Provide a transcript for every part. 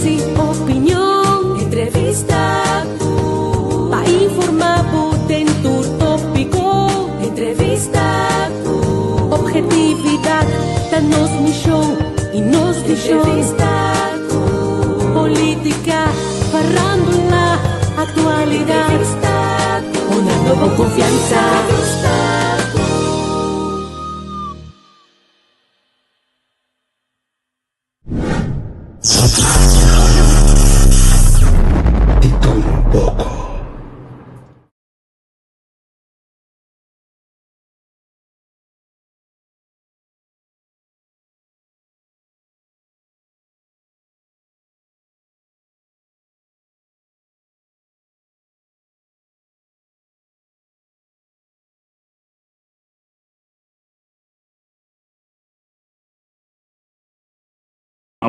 Análisis, opinion, entrevista ku. Pa informá bo den tur tópiko, entrevista ku. Objetividat ta nos mishon i nos vishon. Entrevista ku. Polítika, farándula, aktualidat. Entrevista ku. Dunando bo konfiansa. Entrevista ku. Di tur un poko.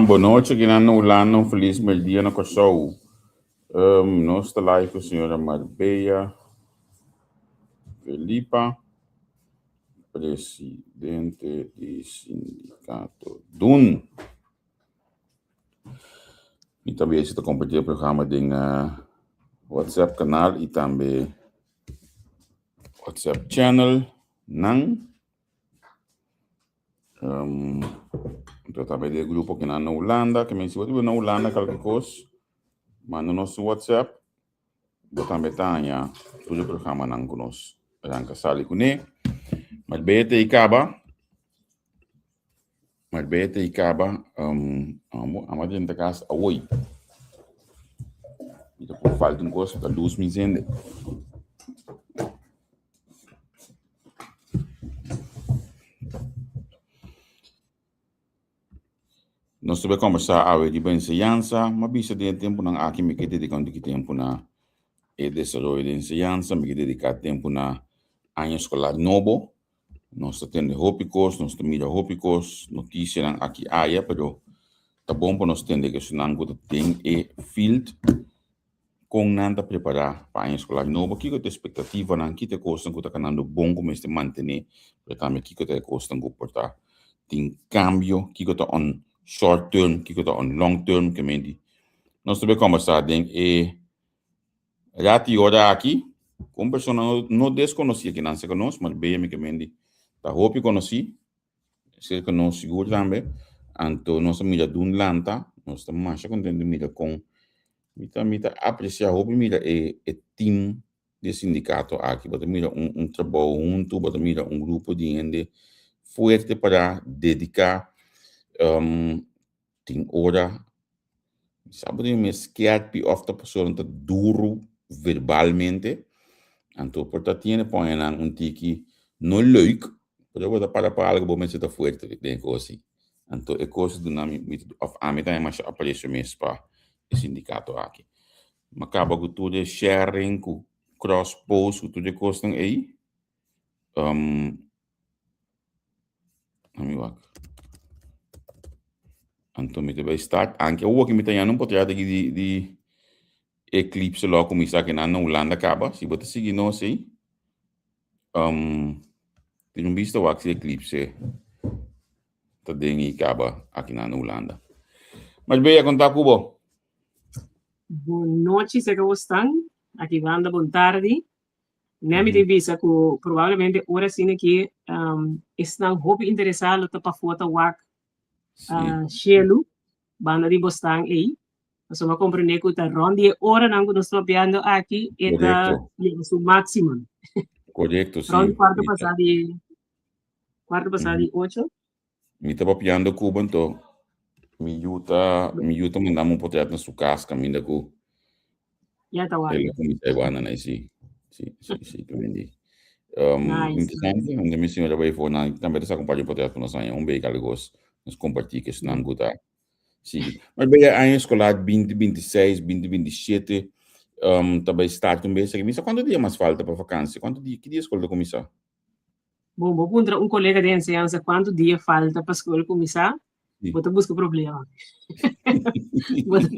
Bonochi kinan na Hulanda, un felis merdia na Kòrsou. Nos ta live ku señora Marbella Felipa, presidente di sindikato DUN. Mi tambe ta kompartí e programa den WhatsApp kanal i tambe WhatsApp channel nan. Anto tambe di e grupo ku nan na Hulanda, ke men si bo ta biba na Hulanda kalke kos, manda nos un WhatsApp, bo tambe ta haña tur e programanan ku nos ranka sali kuné. Mas bete i kaba, mas bete i kaba, amo amo a drenta kas awoi. Mi ta por falta un kos, ta lus mi sende. Nos ta bay combersa awe riba enseñansa. Mi a bisa den e temponan aki mi ke dedica un tiki tempo na e desaroyo di enseñansa, mi ke dedica tempo na aña escolar nobo. Nos ta tende hopi cos, nos ta mira hopi cos, noticianan aki aya, pero ta bon pa nos tende esunnan cu ta den e field. Kon nan ta prepará pa aña eskolar nobo? Kiko ta e espektativanan? Ki ta e kosnan ku ta kanando bon ku mester mantené? Pero tambe kiko ta e kosnan ku por ta tin kambio? Kiko ta on short term? Kiko ta on long term? Ke menti nos ta bai kòmbersá den e rat i ora aki ku un persona no deskonosí aki nan serka nos, Marbella mi ke menti ta hopi konosí. Serka nos sigur tambe. Anto nos a mira dun lanta, nos ta masha contento di mira con mi ta mi ta aprecia hopi mira e e team di e sindicato aki. Bo ta mira un un trabou hunto, bo ta mira un grupo di hende fuerte para dedica Tin ora mi sa bo tin mes skerpi of ta pasobra ta duru verbalmente, anto por ta tiene pone nan un tiki no leuk, pero bo ta para pa algo bo mester ta fuerte den e kos ei. Anto e kos ei duna mi of ami tambe masha apresio mes pa e sindikato aki. Mi a kaba ku tur e sharing ku cross post ku tur e kosnan ei. Ami wak. Anto mi ta bai start. Anke awor ki mi ta yanda un potrèt aki di di eclipse lo a kuminsá kinan na Hulanda kaba. Si bo ta sigui nos ei, tin un bista wak si eclipse ta den ei kaba akinan na Hulanda. Mas Bea, kon ta ku bo? Bon nochi, seka bo stan. Aki banda bon tardi. Nè mi tin bisa ku probablemente ora asina ki esnan hopi interesá lo ta pafó ta wak shelu banda di bosnan ei. Pasobra mi a komprendé ku ta rònt di e oranan ku nos ta papiando aki e ta yega su máksimo. Korekto, si. Rònt di kuarto pasá di kuarto pasá di ocho. Mi ta papiando ku bo anto mi yu ta mi yu ta manda mi un potret na su kas kaminda ku Ya ta el a kuminsá e banda nai si si si si ta bindi. Interesante unda mi señora bai for nan tambe ta saka un par di potret ku nos haña un beka algos nos kompartí ku esnan ku ta sigui. Mas bella aña eskolar binti binti seis binti binti shete ta bai start un bes aki. Mi sa kuantu dia mas falta pa vakansi? Kuantu dia ki dia skol ta kuminsá? Bon, bo puntra un kolega di enseñansa kuantu dia falta pa skol kuminsá, bo ta buska problema. Bo ta,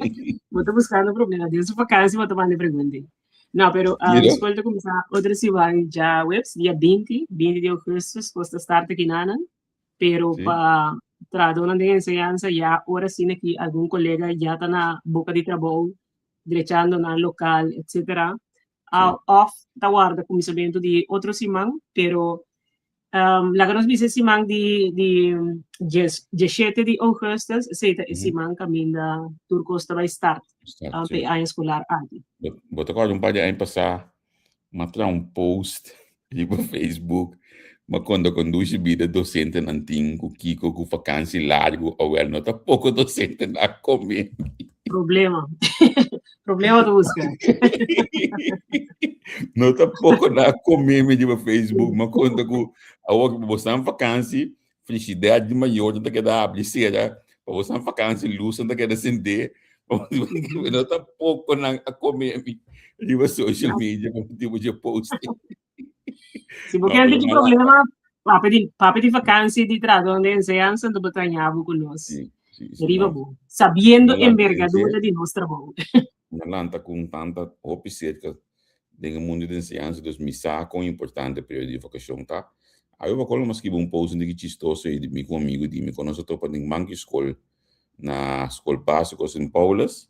bo ta buskando problema. Den su vakansi bo ta manda e pregunta. No, pero um, skol ta kuminsá otro siman djaweps, dia 20, 20 di augustus, kos ta start aki nanan. Pero pa. trahadónan den enseñansa ya ora asina ki algun kolega ya ta na boka di trabou drechando nan lokal etcetera. Òf ta warda kuminsamentu di otro siman pero laga nos bisa e siman di di diesshete di ougùstùs esei ta e siman kaminda tur kos ta bai start pa e aña skolar aki. Bo ta kòrda un par di aña pasá m'a traha un post riba Facebook m'a konta kon dushi bida dosentenan tin ku kiko ku fakansi largu awèl no ta poko dosentenan a kome. Problema. Problema ta buska. No ta poko nan a kome mi riba Facebook m'a konta ku awor ku bo sta na fakansi frigider di mayornan ta keda habri sera pa bo sta na fakansi lusnan ta keda sende no ta poko nan a kome mi riba social media pa motibu dje post. Si bo kende ki problema, papia di, papia di vakantie di trahador den enseñansa, anto bo ta haña bo ku nos. Sí, sí, sí, Riba no. bo, sabiendo No lanta envergadura di nos trabou. No lanta ku un tanta hopi serka den e mundu di enseñansa, dus mi sa kon importante e periodo di vakashon ta. Awe pa kolo mi a skibi un post un diki chistoso ei di mi ku un amigu di mi ku nos a topa den banki skol na skol básiko Sint Paulus.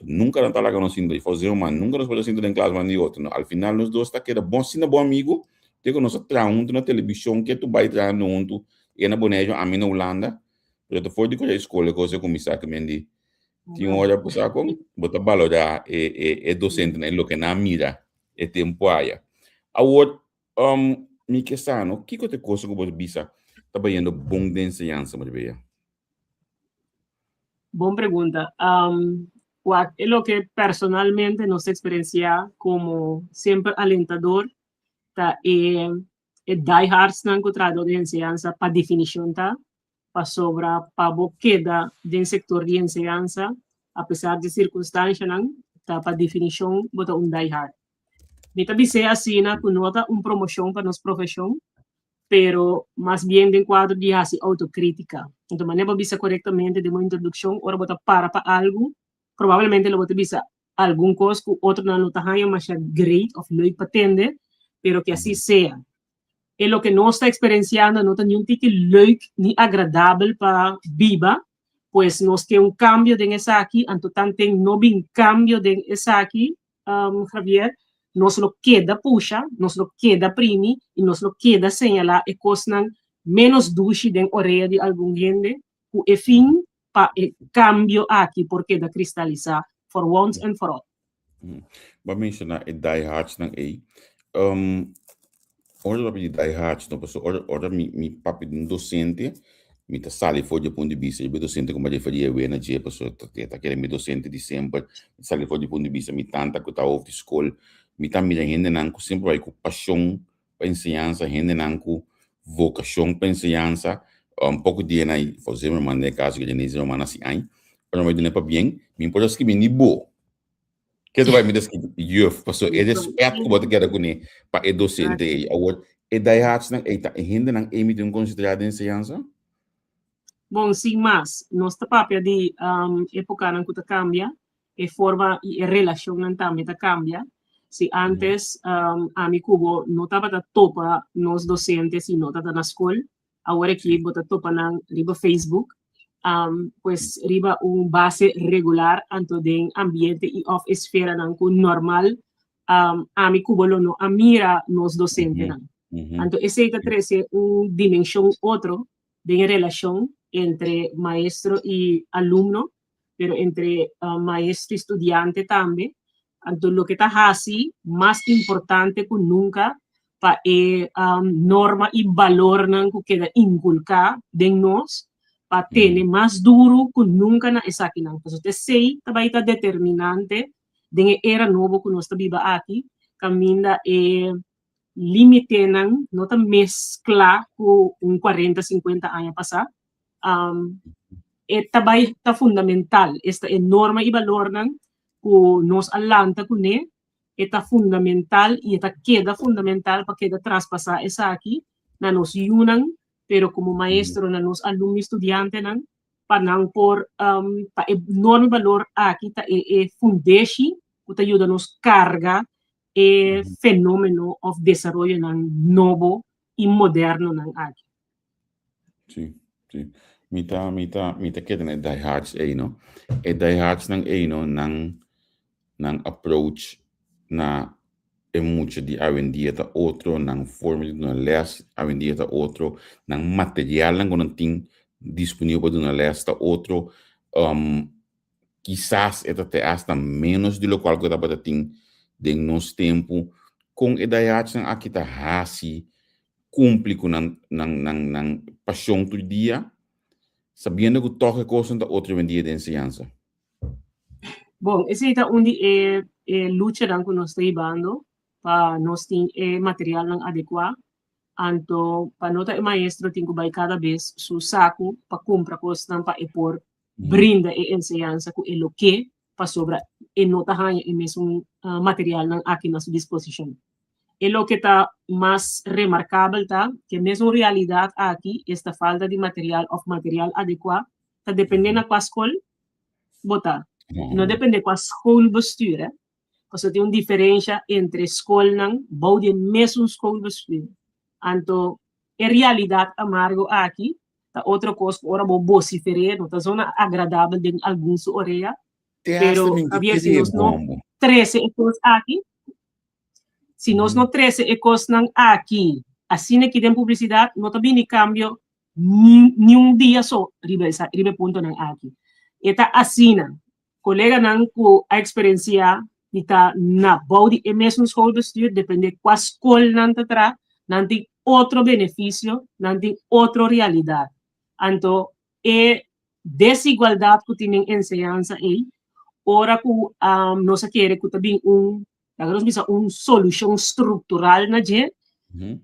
Nunka nan ta laga nos sinta, i fòs man, nunka nos por a sinta den klas man di otro. No, al final nos dos ta keda bon, asina bon amigu, te ku nos a traha huntu na telebishon, ke tu bai trahando huntu, e na Boneiru, ami na Hulanda. Pero ta for di ku e skol e kos a kuminsá ku men di tin ora bo sa kon bo ta balorá e e e dosentenan e loke nan a mira e tempu aya. Awor, mi ke sa no, kiko ta e kos ku bo ta bisa ta bayendo bon den enseñansa, Maribel? Bon pregunta. Wak, e loke personalmente nos ta eksperensiá komo semper alentador ta e e diehardsnan ku trahadó di enseñansa pa definishon ta, pasobra pa bo keda den sektor di enseñansa apesar di sirkunstanshanan ta pa definishon bo ta un diehard. Mi ta bis'é asina ku no ta un promoshon pa nos profeshon, pero mas bien den kuadro di hasi outokritika. Enton manera bo bisa korektamente den bo introdukshon, ora bo ta para pa algu, probablemente lo bo ta bisa algun kos ku otronan no ta haña masha great òf leuk pa tende, pero ke asi sea. E loke nos ta eksperensiando no ta niun tiki leuk ni agradabel pa biba, pues nos ke un kambio den esaki, anto tanten no bin kambio den esaki, Javier, nos lo keda pusha, nos lo keda primi i nos lo keda señalá e kosnan ménos dushi den orea di algun hende ku e fin pa e kambio aki por keda kristalisá for once and for all. Bo a menshoná e diehardsnan ei. Ora papia di diehards no, pasobra ora ora mi mi papia di un docente mi ta sali for di e punto di bista di mi docente ku mi a referí awe na dje pasobra ta e ta kere mi docente di semper, mi ta sali for di punto di bista mi tanta ku ta hof di skol, mi ta mira hendenan ku semper bai ku pashon pa enseñansa, hendenan ku vokashon pa enseñansa, poko dia nan for Zimmerman den e kaso ku Denise Zimmerman a hasi aña, ora mi bai duna pabien mi por a skibi ni bo. Ke ta bai mi ta skibi juf, pasobra e respet ku bo ta keda kuné pa e dosente ei. Awor, e diehardsnan ei ta e hendenan ei mi tin konsiderá den enseñansa? Bon, sin mas, nos ta papia di epokanan ku ta kambia, e forma i e relashonnan tambe ta kambia. Si ántes ami ku bo no tabata topa nos dosente si no tabata na skol, Awor aki bo ta topa nan riba Facebook, pues riba un base regular anto den ambiente i òf esferanan ku normal ami ku bo lo no a mira nos dosentenan. Anto esei ta trese un dimenshon otro den e relashon entre maestro i alumno pero entre maestro i studiante tambe. Anto loke ta hasi mas importante ku nunka pa e norma i balornan ku keda inkulká den nos pa tene mas duru ku nunka na esakinan. Pasobra esei ta bai ta determinante den e era nobo ku nos ta biba aki, kaminda e límitenan no ta meskla ku un kuarenta, sinkuenta aña pasá. E ta bai ta fundamental, esta e norma i balornan ku nos a lanta kuné, e ta fundamental i e ta keda fundamental pa keda traspasá esaki na nos yunan, pero komo maestro na nos alumno i studiantenan, pa nan por pa e norma i balor aki ta e e fundeshi ku ta yuda nos karga e fenómeno òf desaroyonan nobo i modernonan aki. Sí, sí. Mi ta, mi ta, mi ta keda na e diehards ei, no. E diehardsnan ei, no, nan, nan approach na e mucha di awendia ta otro, nan forma di duna les awendia ta otro, nan materialnan ku nan tin disponibel pa duna les ta otro. Um, kisas e ta te hasta menos di lokual ku tabata tin den nos tempu. Kon e diehardsnan aki ta hasi kumpli ku nan nan nan nan pashon tur dia, sabiendo ku tòg e kosnan ta otro awendia den enseñansa? Bon, esei ta un di e e luchanan ku nos ta hibando pa nos tin e materialnan adekuá, anto pa no ta e maestro tin ku bai kada bes su saku pa kumpra kosnan pa e por brinda e enseñansa ku e lo ke pasobra e no ta haña e mesun materialnan aki na su disposishon. E loke ta mas remarkabel ta ku e mesun realidat aki, esta falta di material òf material adekuá, ta dependé na kua skol bo ta. No dependé kua schoolbestuur, hè. Pasobra tin un diferensha entre skolnan bou di e mesun schoolbestuur. Anto e realidat amargo aki ta otro kos ku ora bo bosifer'é no ta zona agradabel den algun su orea, pero Javier si nos no trese e kos aki, si nos no trese e kosnan aki asina aki den publisidat no ta bini kambio ni ni un dia so riba esa riba e puntonan aki. E ta asina. Koleganan ku a eksperensiá di ta na bou di e mesun schoolbestuur, depende kua skol nan ta traha, nan tin otro benefisio, nan tin otro realidat. Anto e desigualdat ku tin den enseñansa ei, ora ku nos a kere ku ta bin un Laga nos bisa un solushon struktural na dje,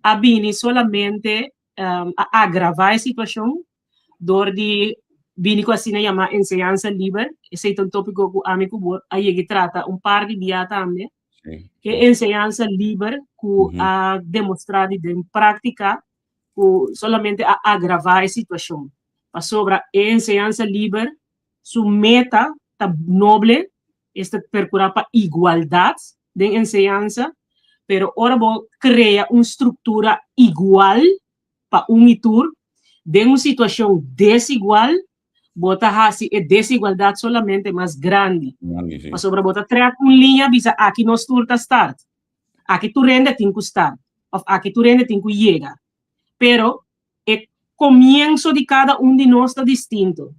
a bini solamente a agravá e situashon dor di bini ku asina yamá enseñansa liber. Esei ta un tópiko ku ami ku bo a yega trata un par di bia tambe. E enseñansa liber ku a demostrá di den práktika ku solamente a agravá e situashon. Pasobra e enseñansa liber su meta ta noble, esta percura pa igualdad den enseñansa, pero ora bo crea un structura igual pa un y tur, den un situacion desigual, bo ta haci e desigualdad solamente mas grandi. Pasobra bo ta trek un liña bisa aki nos tur ta start, aki tur hende tin cu start, of aki tur hende tin cu yega. Pero e comienso di cada un di nos ta distinto.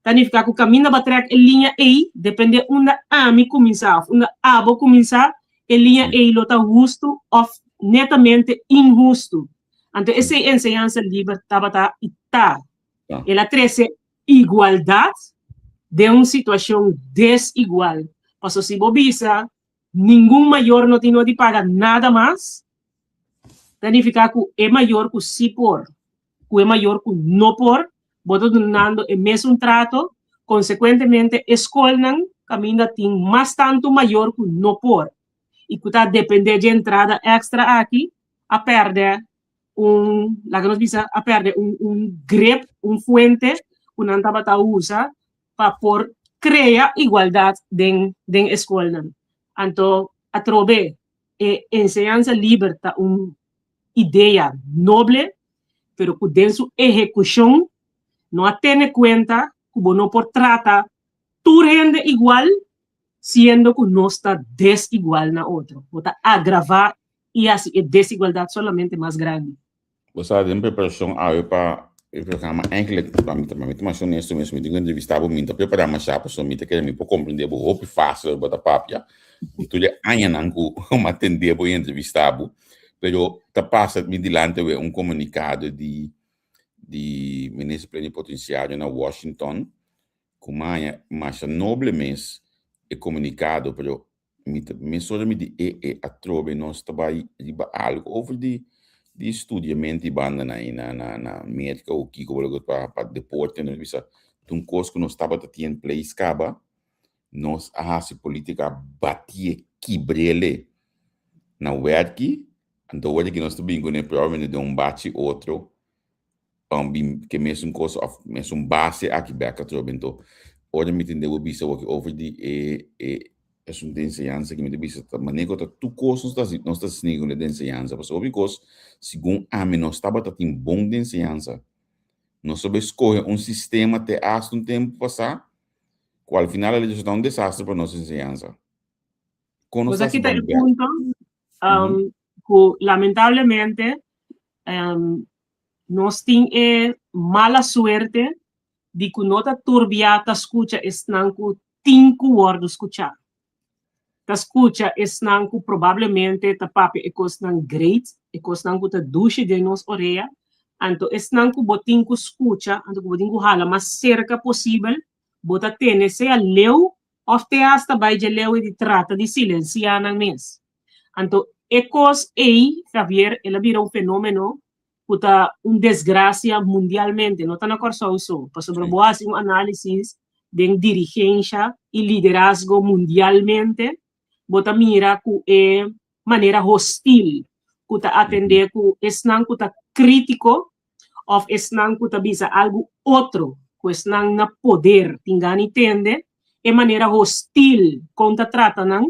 Ta nifica cu caminda bo trek e liña ey, depende unda ami cuminsa of unda abo cuminsa, e liña ey lo ta husto of netamente inhusto. Anto esey enseñansa liber tabata y ta. El a trece igualdad den un situacion desigual. Pasobra si bo bisa ningun mayor no tin no di paga nada mas, ta nifica cu e mayor cu si por, cu e mayor cu no por, bo ta dunando e mesun trato, consecuentemente e scolnan caminda tin mas tanto mayor cu no por y cu ta depende dje entrada extra aki, a perde un, laga nos bisa, a perde un, un grip, un fuente cu nan tabata usa pa por crea igualdad den, den e scolnan. Anto, atrobe, e enseñansa liber ta un idea noble, pero ku den su ehekushon no a tene kuenta ku bo no por trata tur hende igual siendo ku nos ta desigual na otro. Bo ta agravá i hasi e desigualdat solamente mas grandi. Bo sa den preparashon awe pa e programa eigenlijk pa mi ta pa mi ta mas honesto mes mi tin ku entrevista bo mi no ta prepara masha pasobra mi ta kere mi por komprende bo hopi fasil ora bo ta papia di tur e añanan ku mi a tende bo i entrevista bo pero ta pasa mi dilanti awe un komunikado di di minister plenipotenciario na Washington ku maña masha noble mes e komunikado pero Mi ta mesora mi di e e atrobe nos ta bai riba algo over di di studiamento y banda na na na na Merca o kiko bo loke pa pa deporte nos bisa ta un kos ku nos tabata tin en place kaba nos a hasi politica batie kibrele na werki anto awor ki nos ta bin kune probablemente den un bachi otro bin ke mesun kos of mesun base aki bek atrobe. Enton, ora mi tende bo bisa wak over di e e asuntu di enseñansa ki mi ta bisa ta manera ku ta tur kos nos ta hasi nos ta sni ku den enseñansa pasobra hopi kos segun ami nos tabata tin bon den enseñansa. Nos a bai skohe un sistema te hasta un tempu pasá ku al final a resultá un desastre pa nos enseñansa. Kon nos Pues ta aki hasi ta e ban bèk? punto ku lamentablemente nos tin e mala suerte di ku no ta tur bia ta skucha esnan ku tin ku wòrdu skuchá. Ta skucha esnan ku probablemente ta papia e kosnan great, e kosnan ku ta dushi den nos orea, anto esnan ku bo tin ku skucha, anto ku bo tin ku hala mas serka posibel, bo ta tene sea leu òf te asta bai dje leu i di trata di silensiá nan mes. Anto e kos ei, Javier, el a bira un fenómeno ku ta un desgrasia mundialmente, no ta na Kòrsou so, pasobra bo hasi un análisis den dirigensha i liderazgo mundialmente, bo ta mira ku e manera hostil ku ta atendé ku esnan ku ta krítiko òf esnan ku ta bisa algu otro ku esnan na poder tin gana i tende, e manera hostil kon ta trata nan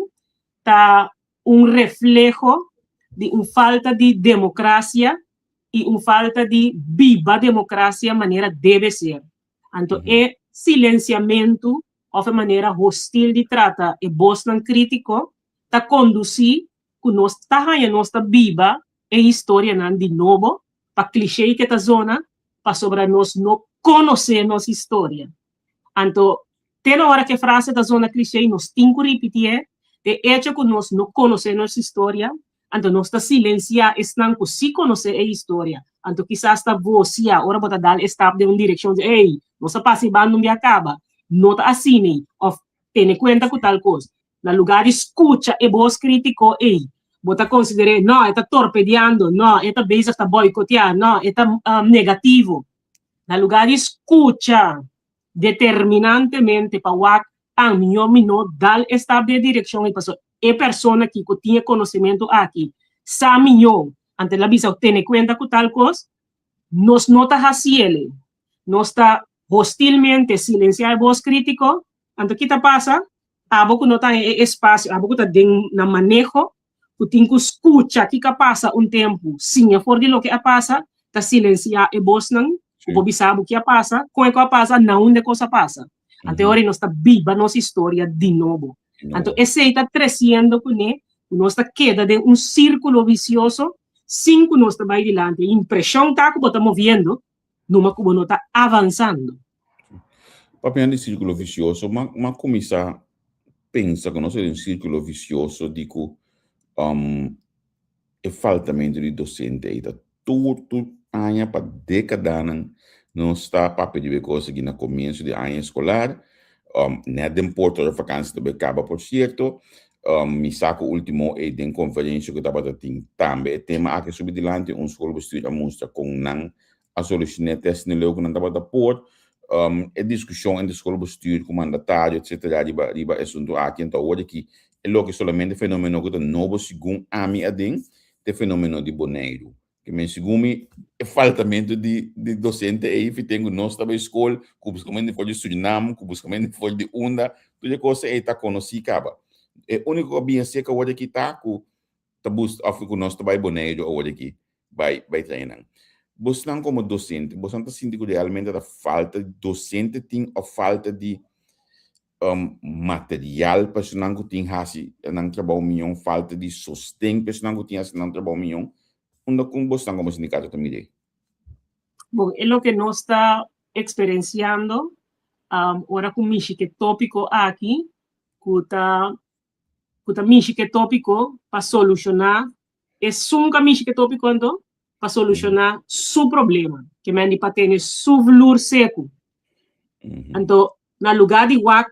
ta un refleho di un falta di demokrasia i un falta di biba demokrasia manera debe ser. Anto e silensiamentu òf e manera hostil di trata e bosnan krítiko ta kondusí ku nos ta haña nos ta biba e historianan di nobo, pa klishé ke ta zona, pasobra nos no konosé nos historia. Anto, te na ora ku e frase ta zona klishé, nos tin ku ripitié, e echo ku nos no konosé nos historia, anto nos ta silensiá esnan ku sí konosé e historia. Anto kisas ta vosia ora bo ta dal e stap den un direkshon di, Ey, nos a pasa e banda un bia kaba. No ta asina, òf tene kuenta ku tal kos. Na lugá di skucha e bos krítiko ei, bo ta konsider'é, No, e ta torpediando, no, e ta bezig ta boikoteá, no, e ta negativo. Na lugá di skucha determinantemente pa wak an mihó mi no dal e stap den e direkshon ei pasobra e persona aki ku tin e konosementu aki sa mihó, anto el a bisa tene kuenta ku tal kos, nos no ta hasiel. Nos ta hostilmente silensiá e bos krítiko, anto ki ta pasa? Abo ku no ta den e espasio, abo ku ta den na maneho, ku tin ku skucha kiko a pasa un tempu, siña for di loke a pasa, ta silensiá e bosnan ku por bisa bo ki a pasa, kon e ku a pasa, na unda e kos a pasa. Anto e ora nos ta biba nos historia di nobo. Anto esei ta tresiendo kuné ku nos ta keda den un sírkulo visioso sin ku nos ta bai dilanti. E impreshon ta ku bo ta moviendo, numa ku bo no ta avansando. Papiando di sírkulo visioso, m'a kuminsá pensa ku nos ta den un sírkulo visioso di ku e faltamentu di dosente ei ta tur tur aña pa dékadanan nos ta papia riba e kos aki na komienso di aña eskolar, nèt den porta ora vakansi ta bai kaba por sierto, mi sa ku último ei den konferensia ku tabata tin tambe e tema aki a subi dilanti, un skolbestuur a mustra kon nan a solushoná e tèst leu ku nan tabata por. E diskushon entre skolbestuur ku mandatario etsetera riba riba e asuntu aki. Anto awor aki e loke solamente fenomeno ku ta nobo segun ami aden ta e fenomeno di Boneiru. Ke men segun mi e faltamentu di di dosente ei fi ten ku nos ta bai skol ku buskamentu for di Surinam ku buskamentu for di unda tur e kos ei ta konosí kaba. E úniko ku a bin aserka awor aki ta ku ta bus of ku nos ta bai Boneiru awor aki bai bai trae nan. Bosnan komo dosente, bosnan ta sinti ku realmente ta falta di dosente tin of falta di material pa esnan ku tin hasi nan trabou mion, falta di sosten pa esnan ku tin hasi nan trabou mion? Unda ku bosnan komo sindikato ta mira ei? Bon, e loke nos ta eksperensiando ora ku mishi ku e tópiko aki ku ta ku ta mishi ku e tópiko pa solushoná esun ku a mishi ku e tópiko anto pa solushoná su problema, ke men di pa tene su vlur seku. Anto na lugá di wak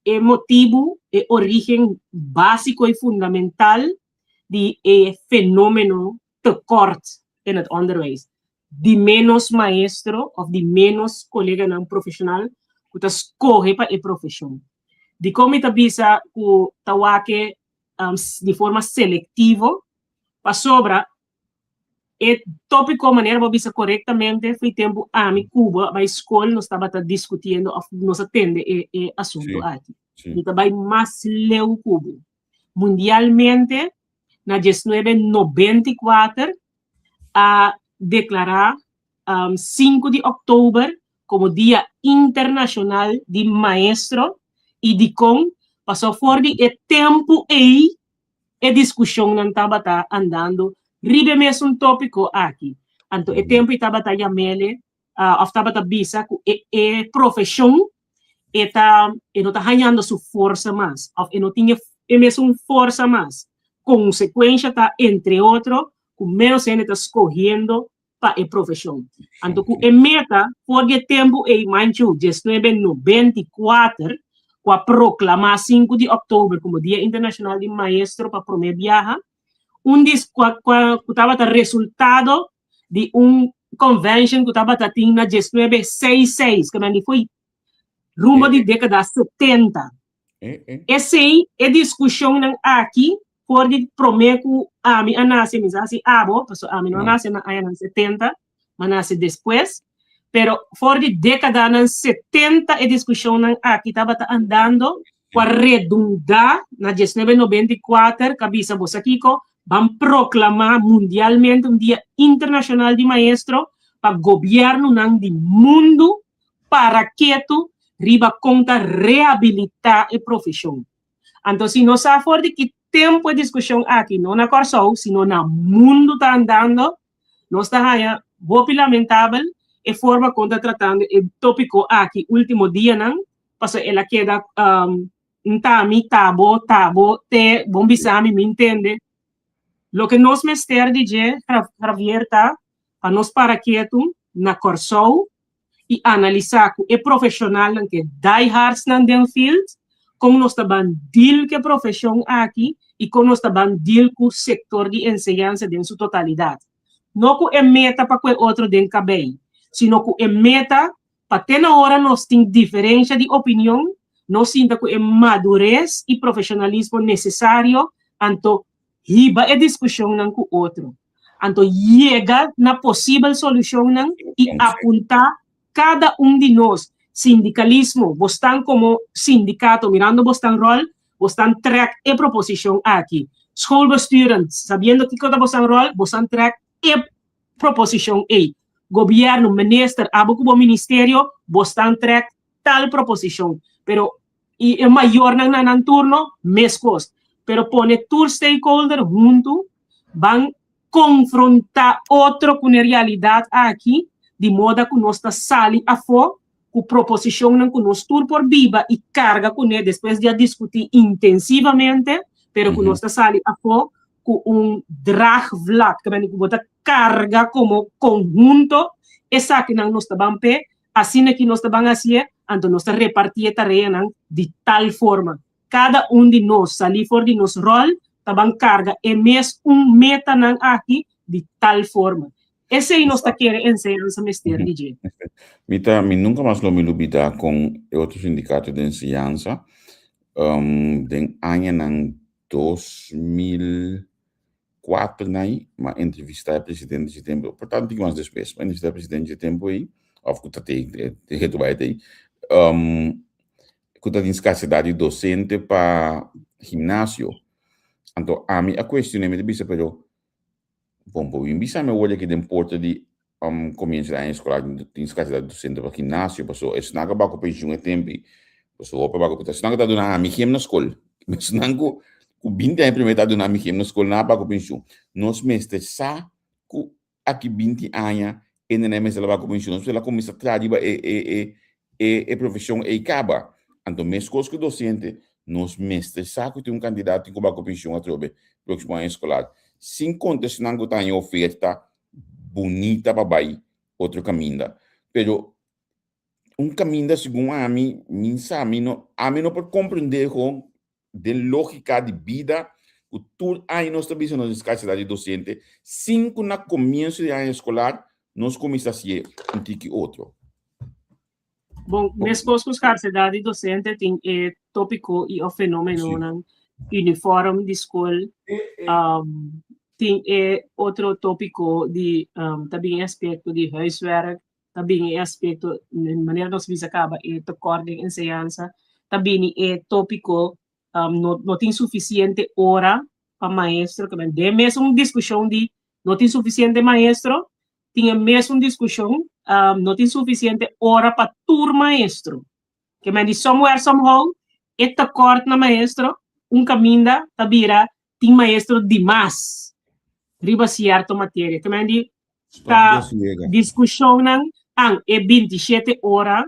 e motibu, e orígen básiko i fundamental di e fenómeno tekort den het onderwijs, di ménos maestro òf di ménos koleganan profeshonal ku ta skohe pa e profeshon. Dikon mi ta bisa ku ta wak e di forma selektivo? Pasobra e tópiko manera bo a bisa korektamente fo'i tempu ami ku bo a bai skol nos tabata diskutiendo òf nos a tende e e asuntu aki. Mi ta bai mas leu ku bo. Mundialmente na diesnuebe 94 a deklará. 5 di òktober komo Dia Internashonal di Maestro i dikon? Pasobra for di e tempu ei e diskushonnan tabata andando riba e mesun tópiko aki. Anto e tempu ei tabata yam'ele òf tabata bisa ku e e profeshon e ta e no ta hañando su forsa mas òf e no tin e e mesun forsa mas. Konsekuensha ta entre otro ku ménos hende ta skohiendo pa e profeshon. Anto ku e meta for di e tempu ei manchu diesnuebe nobenta i kuater ku a proklamá sinku di òktober komo Dia Internashonal di Maestro pa promé biaha, un dis ku ku tabata resultado di un convention ku tabata tin na diesnuebe seis seis, ku nan di foi rumbo di dékada setenta. Esei e diskushonnan aki for di promé ku ami a nase, mi sa si abo, pasobra ami no a nase na añanan setenta, mi a nase despues, pero for di dékadanan setenta e diskushonnan aki tabata andando ku a redundá na diesnuebe nobenta i kuater ku a bisa bo sa kiko, ban proklamá mundialmente un dia internashonal di maestro pa gobièrnunan di mundu para ketu riba kon ta rehabilitá e profeshon. Anto si nos sa for di ki tempu e diskushon aki no na Kòrsou sino na mundu ta andando, nos ta haña hopi lamentabel e forma kon ta tratando e tópiko aki último dianan, pasobra el a keda n'ta mi, ta bo, ta bo, te, bon bisa mi, mi ntende. Loke nos mester di dje, Javier, ta pa nos para ketu na Kòrsou i analisá ku e profeshonalnan ku e diehardsnan den field, kon nos ta ban deal ku e profeshon aki i kon nos ta ban deal ku sektor di enseñansa den su totalidat. No ku e meta pa ku e otro den kabei, sino ku e meta pa te na ora nos tin diferensha di opinion, nos sinta ku e madures i profeshonalismo nesesario anto hiba e diskushonnan ku otro, anto yega na posibel solushonnan i apuntá kada un di nos, sindikalismo, bosnan komo sindikato mirando bosnan ròl, bosnan trèk e proposishon aki, schoolbesturen, sabiendo kiko ta bosnan ròl, bosnan trèk e proposishon ei, gobièrnu, minister, abo ku bo ministerio, bosnan trèk tal proposishon, pero i e mayornan na nan turno meskos. Pero pone tur stakeholder huntu ban konfrontá otro ku ne realidat aki di moda ku nos ta sali afó ku proposishonnan ku nos tur por biba i karga kuné despues di a diskutí intensivamente, pero ku nos ta sali afó ku un draagvlak, ku bo ta karga komo konhunto esakinan nos ta ban p'e Asina ki nos ta ban hasié, anto nos ta repartí e tareanan di tal forma, kada un di nos salí for di nos ròl ta ban karga e mes un metanan aki di tal forma. Esei nos ta kere enseñansa mester di dje. Mi ta, mi nunka mas lo mi lubidá kon e otro sindikato di enseñansa den añanan 2000 kuater nai, m'a entrevistá e presidente dje tempu, por tantu mas despues, m'a entrevistá e presidente dje tempu ei, òf ku ta tei, te hetu bai tei, ku ta tin skarsedat di dosente pa gimnasio. Anto ami a kuestion'é, mi ta bisa, pero bon por bin bisa mi awor aki den porta di komienso di aña eskolar tin skarsedat di dosente pa gimnasio, pasobra esnan ku a bai ku penshun e tempu ei, pasobra hopi a bai ku penshun, esnan ku ta duna ami gim na skol, esnan ku ku binti aña primé ta duna ami gim na skol nan a bai ku penshun. Nos mester sa ku aki binti aña e nene mester a bai ku penshun, nos mester a kuminsá traha riba e e e e e profeshon ei kaba. Anto meskos ku dosente, nos mester sa ku tin un kandidat tin ku bai ku penshun atrobe próksimo aña eskolar, sin konta esnan ku ta haña oferta bunita pa bai otro kaminda. Pero un kaminda segun ami, mi sa, mi no, ami no por komprendé ho den lógika di bida ku tur aña nos ta bisa nos tin skarsedat di dosente sin ku na komienso di aña eskolar nos kuminsá hasié un tiki otro. Bon, meskos ku skarsedat di dosente tin e tópiko i òf fenómenonan uniform di skol, tin e otro tópiko di ta bin e aspekto di huiswerk, ta bini e aspekto manera nos bisa kaba e tekort den enseñansa, ta bini e tópiko no no tin sufisiente ora pa maestro, den mes un diskushon di no tin sufisiente maestro. tin e mesun diskushon, no tin sufisiente ora pa tur maestro. Ke men di somewhere somehow e tekort na maestro un kaminda ta bira tin maestro dimas riba sierto materia. Ke men di ta diskushonnan an e 27 ora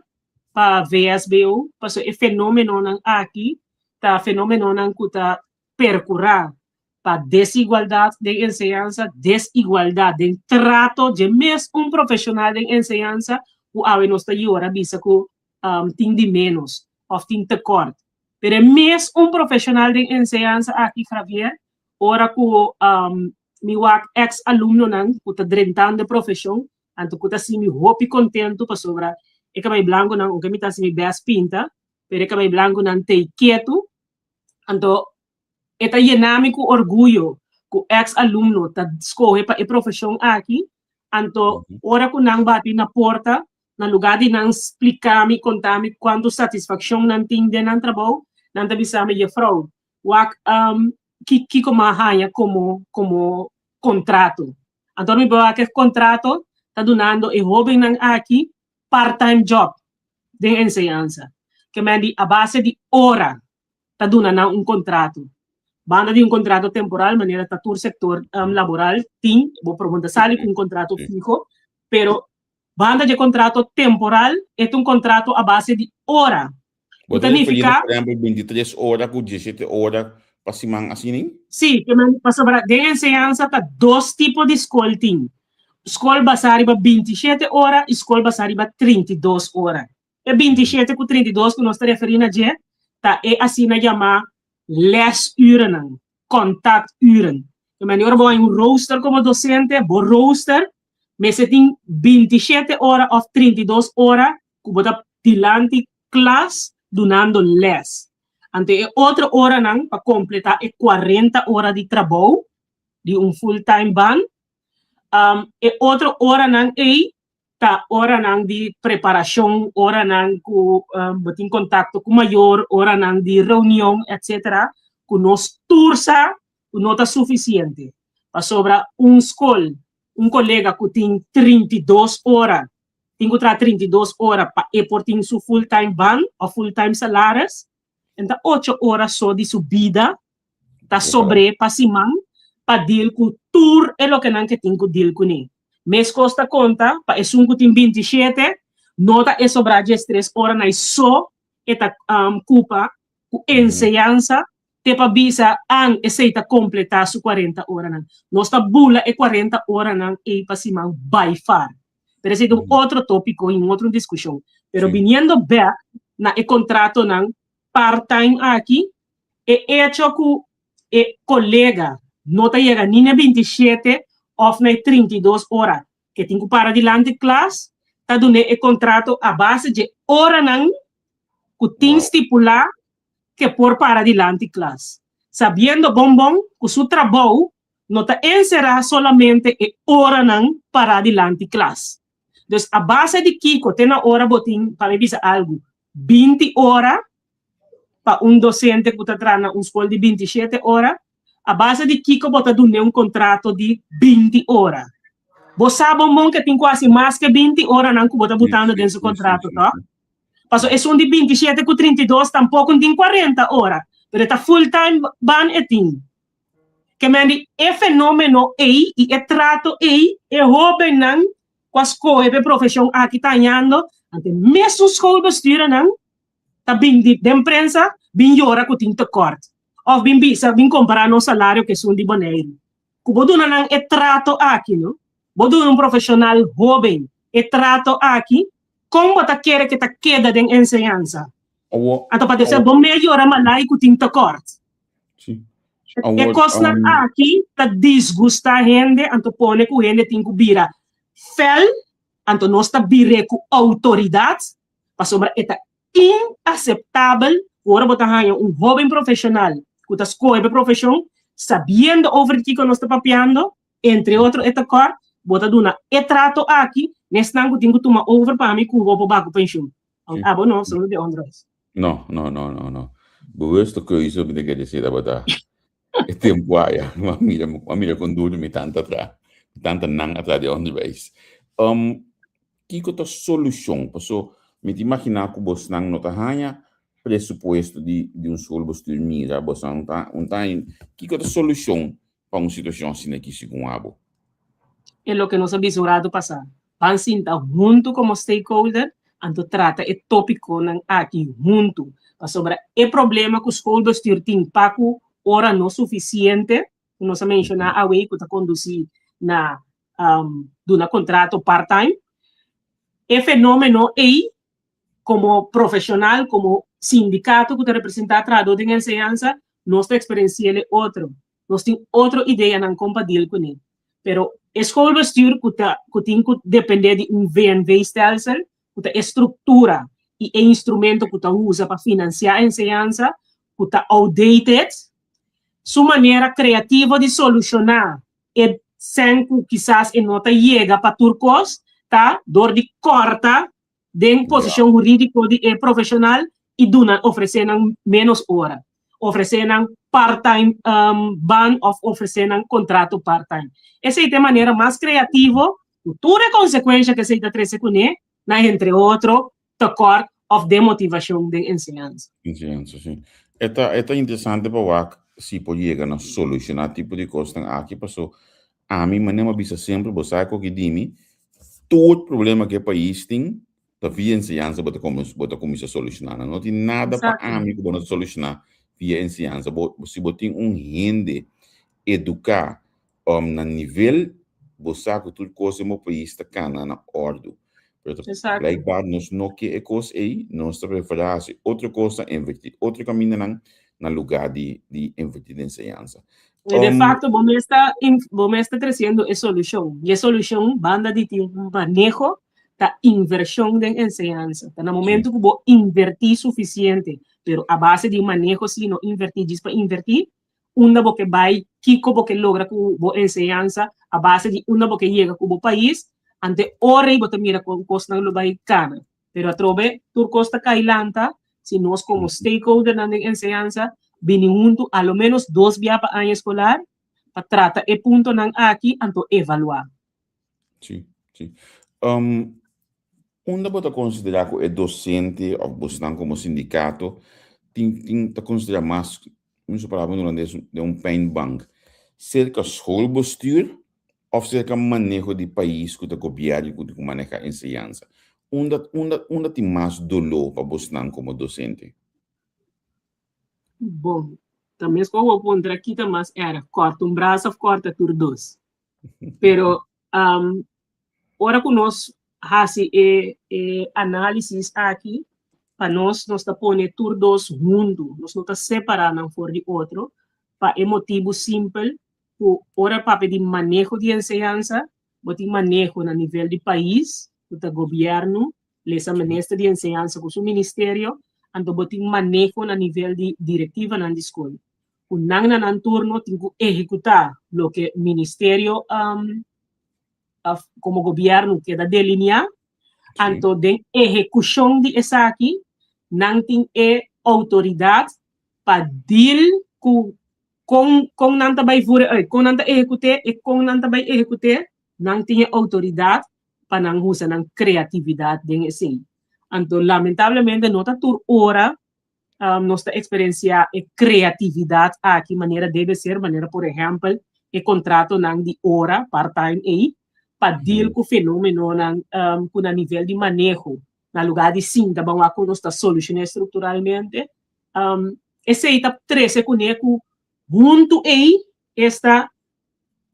pa VSBO, paso e fenomenonan aki ta fenomenonan ku ta perkurá pa desigualdat den enseñansa, desigualdat den trato dje mes un profeshonal den enseñansa ku awe nos ta yora bisa ku tin di ménos òf tin tekòrt. Pero e mes un profeshonal den enseñansa aki, Javier, ora ku mi wak eks alumnonan ku ta drentando e profeshon, anto ku ta hasi mi hopi kontentu pasobra e kabei blankunan, ounke mi ta hasi mi bèst pinta, pero e kabei blankunan t'ei ketu. Anto e ta yena mi ku orguyo ku eks alumno ta skohe pa e profeshon aki. Anto ora ku nan bati na porta, na lugá di nan splika mi, konta mi kuantu satisfakshon nan tin den nan trabou, nan ta bisa mi, Jefrou, wak ki kiko mi a haña komo komo kontrato. Anto mi por wak e kontrato ta dunando e hóbennan aki part-time job den enseñansa. Ke men di a base di ora ta duna nan un kontrato. Banda di un kontrato temporal manera ta tur sektor laboral tin, bo por ta sali ku un kontrato fiho, pero banda di e kontrato temporal e ta un kontrato a base di ora. Bo ta refiriendo por ehempel 23 ora ku 17 ora pa siman asina? Sí, pasobra den enseñansa ta dos tipo di skol tin. Skol basá riba 27 ora i skol basá riba 32 ora. E 27 ku 32 ku nos ta referí na dje ta e asina yamá lesurennan, contacturen. Te mende ora bo haña un rooster komo dosente, bo rooster mester tin 27 ora òf 32 ora ku bo ta dilanti klas dunando lès. Anto e otro oranan pa kompletá e 40 ora di trabou di un full time baan, e otro oranan ei ta oranan di preparashon, oranan ku bo tin kontakto ku mayor, oranan di reunion, etcetera, ku nos tur sa ku no ta sufisiente. Pasobra un skol, un kolega ku tin 32 ora, tin ku traha 32 ora pa e por tin su full time baan òf full time salaris, en ta ocho ora so di su bida ta sobr'é pa siman pa deal ku tur e lokenan ke tin ku deal kuné. Meskos ta konta pa esun ku tin 27, no ta e sobrá 13 ora na e so e ta kupa ku enseñansa te pa bisa an esei ta kompletá su 40 oranan. Nos ta bula e 40 oranan ei pa siman by far. Pero esei ta un otro tópiko i un otro diskushon. Pero biniendo bèk na e kontratonan part-time aki, E echo ku e kolega no ta yega ni na e 27 òf na e 32 ora ku e tin ku para dilanti klas, ta dun'é e kontrato a base dje oranan ku tin stipulá ku e por para dilanti klas, sabiendo bon bon ku su trabou no ta enserá solamente e oranan pará dilanti klas. Dus a base di kiko te na ora bo tin, pa mi bisa algu, 20 ora pa un docente cu ta traha na un scol di 27 ora, a base di kico bo ta dun'e un contrato di 20 ora? Bo sa bon bon ke tin cu haci mas ke 20 oranan cu bo ta butando den su contrato, toch? Paso esun di 27 cu 32 tampoco no tin 40 ora, pero e ta full time ban e tin. Ke men di e fenomeno ey y e trato ey e hobennan cu a scoge p'e profesion aki ta hañando, ante mesun schoolbestuurnan ta bin di den prensa bin yora ku tin tekort òf bin bisa bin kompará nos salario ku esun di Boneiru. Ku bo duna nan e trato aki no, bo duna un profeshonal hóben e trato aki, kon bo ta kere ku e ta keda den enseñansa? Anto pa despues bo me yora malai ku tin tekort. E kosnan aki ta disgustá hende anto pone ku hende tin ku bira fèl, anto nos ta bir'é ku outoridat. Pasobra e ta inaseptabel ku ora bo ta haña un hóben profeshonal ku ta skohe pa e profeshon, sabiendo over di kiko nos ta papiando, entre otro e tekort, bo ta duna e trato aki na esnan ku tin ku tuma over pa mi ku bo por baha ku penshun. Abo no, solo di onderwijs. No, no, no, no, no. Bewuste keuze mi ta kere disi tabata e tempu aya. Mi a mira, mi a mira kon duru mi tanta tra, mi tanta nan a tra di onderwijs. Kiko ta solushon? Paso mi ta imaginá ku bosnan no ta haña presupuesto di di un schoolbestuur mira bosnan ta un ta haña. Kiko ta solushon pa un situashon asina aki segun abo? E loke nos a bisa un ratu pasá. Ban sinta huntu komo stakeholder anto trata e tópikonan aki huntu. Pasobra e problema ku schoolbestuur tin pa ku ora no sufisiente, ku nos a menshoná awey ku ta kondusí na duna kontrato part-time, e fenómeno ei komo profeshonal, komo sindikato ku ta representá trahadó den enseñansa, nos ta eksperensi'el e otro. Nos tin otro ideanan kon pa deal kuné. Pero e schoolbestuur ku ta ku tin ku dependé di un VNV-stelsel, ku ta e struktura i e instrumento ku ta usa pa finansiá enseñansa, ku ta outdated, su manera kreativo di solushoná e sèn ku kisas e no ta yega pa tur kos ta dor di kòrta den posishon hurídiko di e profeshonal i duna ofresé nan ménos ora, ofresé nan part-time baan òf ofresé nan kontrato part-time. Esei ta e manera mas kreativo ku tur e konsekuensha ku esei ta trese kuné na entre otro tekort òf demotivashon den enseñansa. Enseñansa, sí. E ta, e ta interesante pa wak si por yega na solushoná tipo di kosnan aki, paso ami manera mi a bisa semper, bo sa koki di mi, tur problema ku e pais tin ta via enseñansa bo ta bo ta kuminsá solushoná nan. No tin nada pa ami ku bo no ta solushoná via enseñansa. Bo, si bo tin un hende eduká na nivel, bo sa ku tur kos den bo pais ta kana na òrdu. Pero ta blijkbaar nos no ke e kos ei, nos ta preferá hasi otro kosnan, invertí otro kamindanan na lugá di di invertí den enseñansa. I de fakto bo mes ta bo mes ta tresiendo e solushon. I e solushon banda di tin un maneho ta invershon den enseñansa. Ta na momento ku bo invertí sufisiente, pero a base di un maneho si, no invertí djis pa invertí, unda bo ke bai, kiko bo ke logra ku bo enseñansa, a base di unda bo ke yega ku bo pais, ante ora ei bo ta mira kon kosnan lo bai kana. Pero atrobe tur kos ta kai lanta si nos komo stakeholdernan den enseñansa bini huntu a lo ménos dos bia pa aña eskolar pa trata e puntonan aki anto evaluá. Sí, sí. Unda bo ta konsiderá ku e dosente òf bosnan komo sindikato tin tin ta konsiderá mas, mi usa palabra en hulandes, den un pijnbank? Serka schoolbestuur òf serka maneho di pais ku ta gobièrnu ku tin ku manehá enseñansa? Unda unda unda tin mas doló pa bosnan komo dosente? Bon, ta meskos bo puntra kita mas erg, kòrta un brasa òf kòrta tur dos? Pero ora ku nos hasi e e análisis aki, pa nos nos ta pone tur dos huntu, nos no ta separá nan for di otro, pa e motibu simpel ku ora papia di maneho di enseñansa, bo tin maneho na nivel di pais, ku ta gobièrnu, lesa minister di enseñansa ku su ministerio, anto bo tin maneho na nivel di direktivanan di skol. Ku nan na nan turno tin ku ehekutá loke ministerio of komo gobièrnu keda delineá, anto den ehekushon di esaki nan tin e outoridat pa deal ku kon kon nan ta bai voer uit, kon nan ta ehekut'é i kon nan ta bai ehekut'é, nan tin e outoridat pa nan usa nan kreatividat den esei. Anto lamentablemente no ta tur ora nos ta eksperensiá e kreatividat aki manera debe ser, manera por ehèmpel e kontratonan di ora, part-time ei, pa deal ku fenomenonan ku na nivel di maneho, na lugá di sinta ban wak ku nos ta solushoné strukturalmente, esei ta trese kuné ku huntu ei esta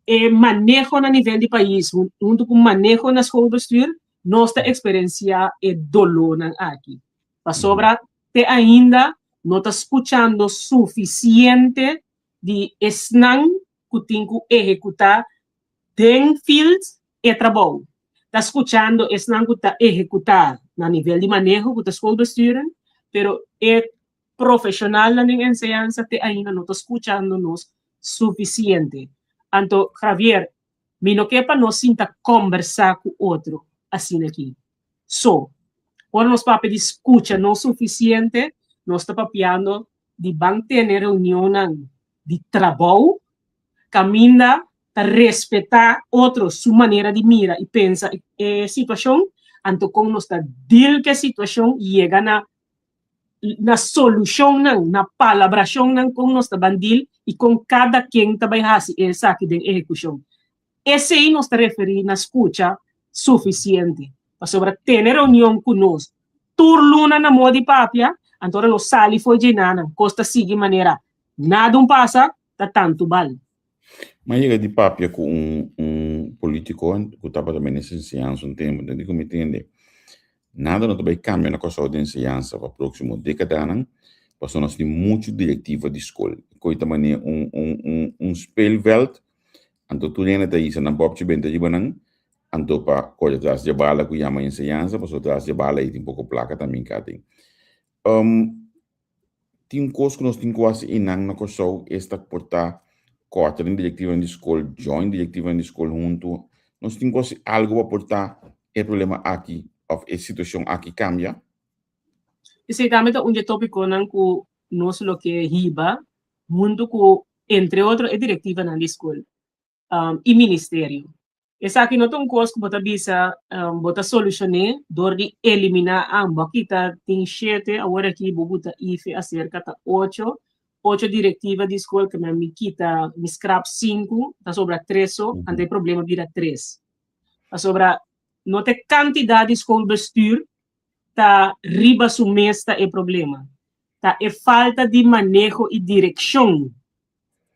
e maneho na nivel di pais huntu ku maneho na schoolbestuur nos ta eksperensiá e dolónan aki. Pasobra te ainda no ta skuchando sufisiente di esnan ku tin ku ehekutá den field e trabou. Ta skuchando esnan ku ta ehekutá na nivel di maneho ku ta schoolbesturen, pero e profeshonalnan den enseñansa te ainda no ta skuchando nos sufisiente. Anto Javier, mi no ke pa nos sinta kòmbersá ku otro asina aki. So, ora nos papia di skucha no sufisiente, nos ta papiando di ban tene reunionnan di trabou kaminda ta. ta respetá otro su manera di mira i pensa e situashon, anto kon nos ta deal ku e situashon yega na na solushonnan, na palabrashonnan kon nos ta ban deal i kon kada ken ta bai hasi esaki den ehekushon. Esei nos ta referí na skucha sufisiente, pasobra tene reunion ku nos tur luna na moda di papia, anto ora nos sali fo'i djenanan kos ta sigui manera nada un pasa, ta tantu bal. Mi a yega di papia ku un un politiko ku tabata minister di enseñansa un tempu, ta di ku mi tende, nada no ta bai kambia na Kòrsou di enseñansa pa próksimo dékadanan, pasobra nos tin muchu direktiva di skol. Koe ta manera un un un un speelveld, anto tur hende ta hisa nan bòpchi benta riba nan, anto pa kore tras dje bala ku yama enseñansa, pasobra tras dje bala ei tin poko plaka tambe ka tin. Tin un kos ku nos tin ku hasi einan na Kòrsou, esta por ta kòrta den direktivanan di skol, join direktivanan di skol huntu. Nos tin ku hasi algu pa por ta e problema aki òf e situashon aki kambia. Esei tambe ta un di e tópikonan ku nos lo ke hiba huntu ku entre otro e direktivanan di skol i ministerio. Esaki no ta un kos ku bo ta bisa bo ta solushon'é dor di eliminá ambo. Aki ta tin shete, awor aki bo buta ife aserka ta ocho, ocho direktiva di skol ke mi kita, mi skrap sinku, ta sobra tres so, anto e problema bira tres. Pasobra no ta e kantidat di skolbestuur ta riba su mes ta e problema, ta e falta di maneho i direkshon.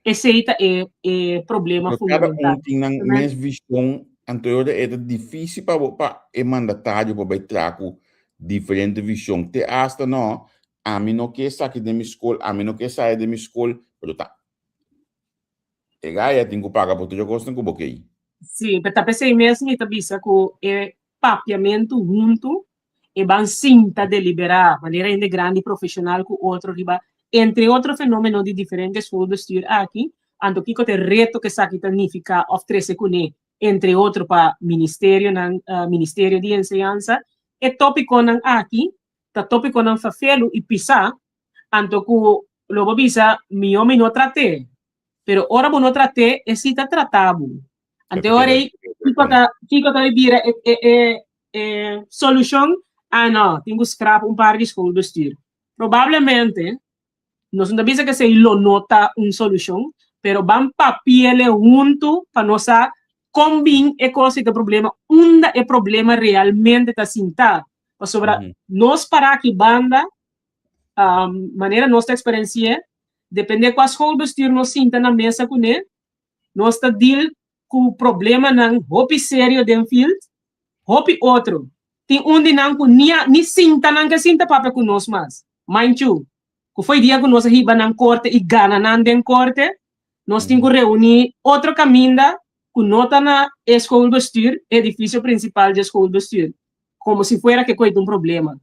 Esei ta e e problema Pero cada fundamental. un tin nan mes vision, anto e ora e ta difícil pa bo pa e mandatario pa bai traha ku diferente vision. Te hasta no, ami no ke esaki den mi skol, ami no ke esaya den mi skol, pero ta e gaya tin ku paga pa tur e kosnan ku bo ke. Sí, pero ta p'esei mes mi ta bisa ku e papiamentu huntu e ban sinta deliberá manera hende grandi profesional ku otro riba entre otro fenomeno di diferente schoolbestuur aki, anto kiko ta e reto ku esaki ta nifiká òf trese kuné entre otro pa ministerionan, Ministerio di Enseñansa. E tópikonan aki ta tópikonan fafelu i pisá, anto ku lo bo bisa mihó mi no trat'é, pero ora bo no trat'é e si ta trata bo. Anto e ora ei kiko ta kiko ta bira e e e e solushon? Ah no, tin ku skrap un par di schoolbestuur. Probablemente nos no ta bisa ku esei lo no ta un solushon, pero ban papiele huntu pa nos sa kon bin e kos ei ta problema, unda e problema realmente ta sintá. Pasobra nos para aki banda, manera nos ta eksperensi'é, depende kua schoolbestuur nos sinta na mesa kuné, Nos ta deal ku problemanan hopi serio den field, hopi otro. Tin un di nan ku ni a ni sinta nan ke sinta papia ku nos mas. Mind you, ku fo'i dia ku nos a hiba nan korte i gana nan den korte, nos tin ku reuní otro kaminda ku no ta na e schoolbestuur, edifisio prinsipal dje schoolbestuur, komo si fuera ke koe ta un problema.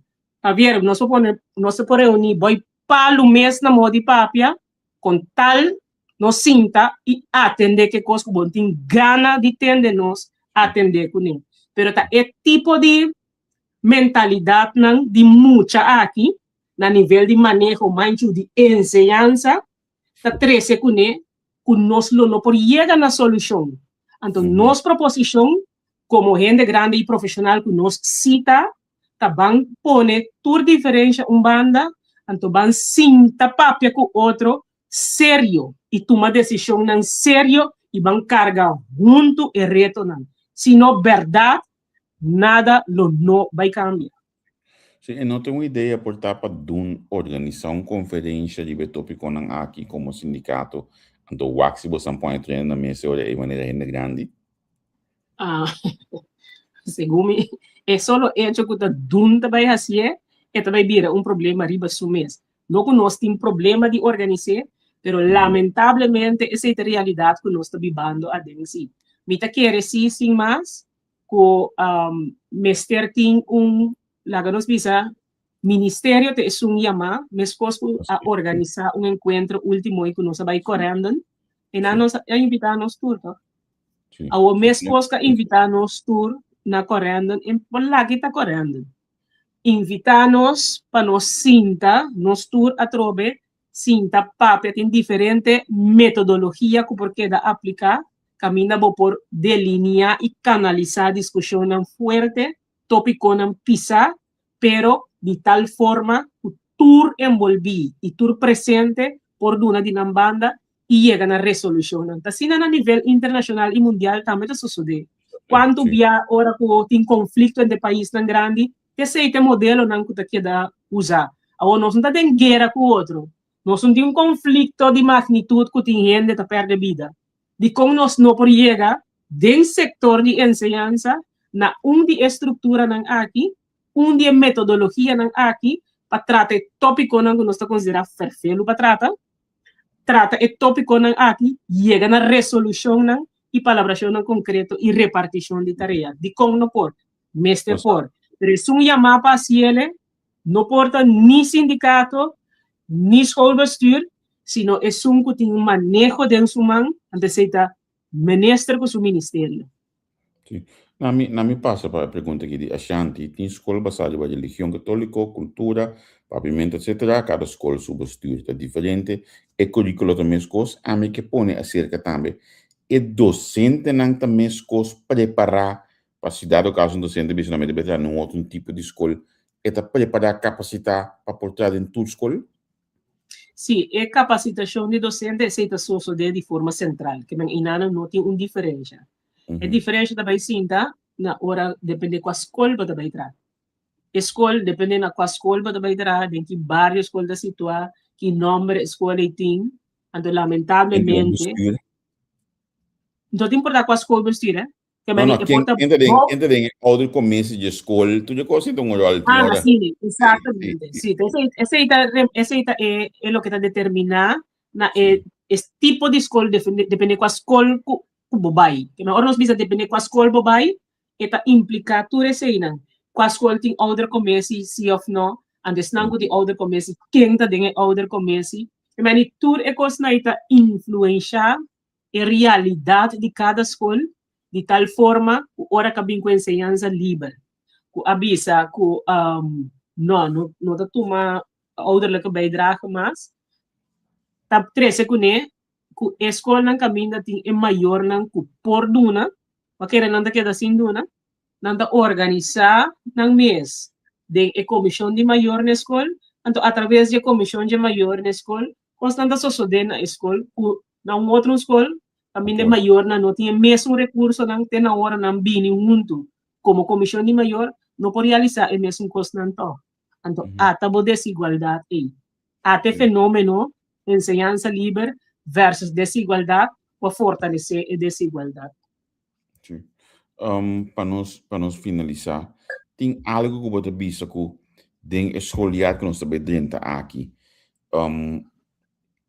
Javier, nos por pone, nos por reuní boi palu mes na moda di papia, Kon tal nos sinta i atendé ke kos ku bo tin gana di tende nos atendé kuné. Pero ta e tipo di mentalidatnan di mucha aki na nivel di maneho manchu di enseñansa ta trese kuné ku nos lo no por yega na solushon. Anto nos proposishon komo hende grandi i profeshonal ku nos si ta ta ban pone tur diferensha un banda, anto ban sinta papia ku otro serio i tuma desishonnan serio i ban karga huntu e retonan. Si no bèrdat nada lo no bai kambia. Sí, e no ta un idea por ta pa dun organisá un konferensha riba e topikonan aki komo sindikato, anto wak si boso a pone tur hende na mesa e ora ei manera hende grandi? Ah, segun mi, e solo hecho ku ta dun ta bai hasié, e ta bai bira un problema riba su mes. No ku nos tin problema di organis'é, pero lamentablemente esei ta realidat ku nos ta bibando aden sí. Mi ta kere sí sin mas ku mester tin un, laga nos bisa, ministerio ta esun yamá, meskos ku a organisá un enkuentro último i ku nos a bai Corendon, e nan nos a invitá nos tur, toch? Awor meskos ku a invitá nos tur na Corendon, e por laki ta Corendon. Invitá nos pa nos sinta, nos tur atrobe, sinta papia, tin diferente metodologia ku por keda apliká. kaminda bo por delineá i kanalisá diskushonnan fuerte, tópikonan pisá, pero di tal forma ku tur enbolbí i tur presente por duna di nan banda i yega na resolushonnan. Ta asina na nivel internashonal i mundial tambe ta sosodé. Kuantu bia ora ku tin konflikto entre paisnan grandi, esei ta e modelonan ku ta keda usá. Awor nos no ta den guera ku otro. Nos no tin un konflikto di magnitut ku tin hende ta pèrdè bida. Dikon nos no por yega den sektor di enseñansa na un di e strukturanan aki, un di e metodologianan aki pa trata e tópikonan ku nos ta konsiderá fèrfelu pa trata? Trata e tópikonan aki, yega na resolushonnan i palabrashonnan konkreto i repartishon di tarea. Dikon no por? Mester por. Pero esun yamá pa hasiele no por ta ni sindikato ni schoolbestuur, sino esun ku tin un maneho den su man, anto esei ta minister ku su ministerio. Sí. Na mi, na mi pasa pa e pregunta aki di Ashanti, tin skol basá riba religion katóliko, kultura, papiamentu etcetera, kada skol su bestuur ta diferente, e kurikulo ta meskos, ami ke pone aserka tambe e dosentenan ta meskos prepará pa si dado kaso un dosente bisa no mi debe traha na un otro un tipo di skol, e ta prepará, kapasitá pa por traha den tur skol? Sí, e kapasitashon di dosente esei ta sosodé di forma sentral, ke men einanan no tin un diferensha. E diferensha ta bai sinta na ora depende kua skol bo ta bai traha. E skol, depende na kua skol bo ta bai traha, den ki bario e skol ta situá, ki nòmber e skol ei tin. Anto lamentablemente, no ta importá kua skol bo studia, Ke no, no, ken, ken ta den, ken ta den e oudercommissie di skol, tur e kos ta un ròl. Ah, sí, exactamente. Sí, esei, esei ta, esei ta e, e loke ta determiná na e, e tipo di skol, depende kua skol ku, ku bo bai. Ke men ora nos bisa depende kua skol bo bai, e ta impliká tur eseinan. Kua skol tin oudercommissie, sí òf no, anto esnan ku tin oudercommissie, ken ta den e oudercommissie. Ke men tur e kosnan ei ta influenshá e realidat di kada skol di tal forma ku ora ka bin ku enseñansa liber ku a bisa ku no no ta tuma ouderlijke bijdrage mas ta trese kuné ku e skolnan kaminda tin e mayornan ku por duna pa kere nan ta keda sin duna nan ta organisá nan mes den e komishon di mayor na e skol anto atraves di e komishon di e mayor na e skol Kosnan ta sosodé na e skol ku na un otro skol kaminda e mayornan no tin e mesun rekursonan te na ora nan bini huntu komo komishon di mayor no por realisá e mesun kosnan tòg. Anto ata bo desigualdat ei. Ata e fenómeno enseñansa liber versus desigualdat ku a fortalesé e desigualdat. Sí. Pa nos, pa nos finalisá, tin algu ku bo ta bisa ku den e schooljaar ku nos ta bai drenta aki,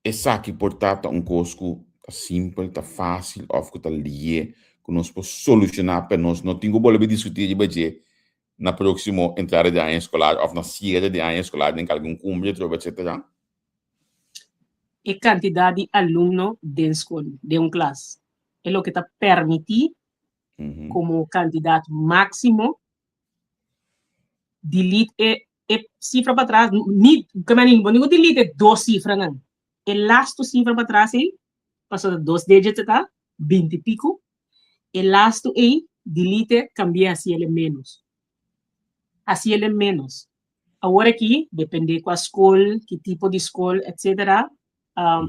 esaki por ta ta un kos ku ta simpel, ta fásil òf ku ta lié ku nos por solushoná pa nos no tin ku bolbe diskutí riba dje na próksimo entrada di aña eskolar òf na siere di aña eskolar den kalgun kumbre atrobe etsetera? E kantidat di alumno den skol, den un klas. E loke ta permití komo kantidat máksimo, delete e e sifra patras, ni, ke meni, bo no delete e dos sifranan, e lastu sifra patras ei, pasobra dos digits e ta, binti piku, e lastu ei, delete, kambi'é hasiel e ménos. Hasiel e ménos. Awor aki, dependé kua skol, ki tipo di skol, etcetera,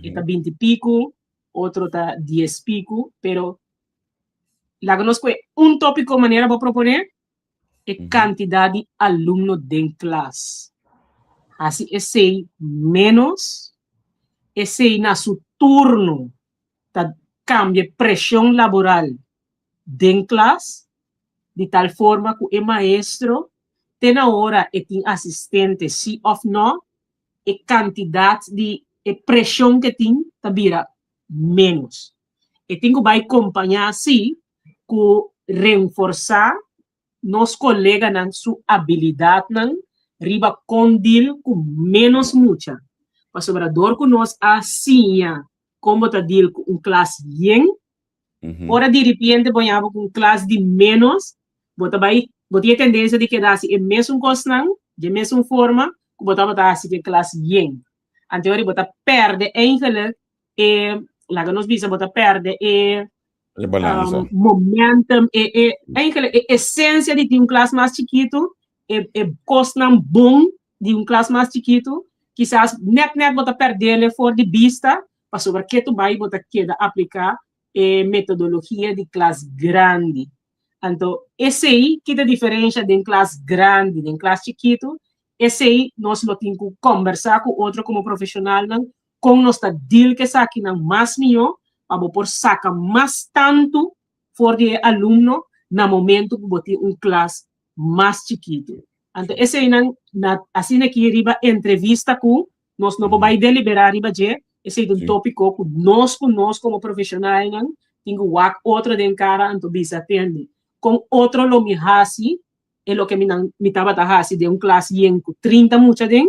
e ta binti piku, otro ta dies piku, pero laga nos kohe un tópiko manera bo proponé, e kantidat di alumno den klas. Hasi esei ménos, esei na su turno ta kambia preshon laboral den klas, di tal forma ku e maestro te na ora e tin asistente si òf nò, e kantidat di e preshon ke tin ta bira ménos. E tin ku bai kompañá sí ku renforsá nos koleganan su abilidatnan riba kon dil ku ménos mucha. Pasobra dor ku nos a siña kon bo ta dil ku un klas yen, ora diripiente bo haña bo ku un klas di ménos, bo ta bai, bo tin e tendensia di keda hasi e mesun kosnan, dje mesun forma ku bo tabata hasi ku e klas yen. Anto ora bo ta pèrdè eigenlijk e, laga nos bisa, bo ta pèrdè e. E balansa. Momentum, e, e, eigenlijk e esencia di tin un klas mas chikitu, e, e kosnan bon di un klas mas chikitu, kisas net net bo ta perdele for di bista, pasobra ketu bai bo ta keda apliká e metodologia di klas grandi. Anto esei ki ta diferensha den klas grandi, den klas chikitu, esei nos lo tin ku kombersá ku otro komo profeshonalnan kon nos ta deal ku esakinan mas mihó pa bo por saka mas tantu for di e alumno na momento ku bo tin un klas mas chikitu. Anto eseinan na asina aki riba entrevista ku nos no por bai deliberá riba dje, esei ta un tópiko ku nos ku nos komo profeshonalnan tin ku wak otro den kara anto bisa tende kon otro lo mi hasi e loke mi nan mi tabata hasi den un klas yen ku 30 mucha den,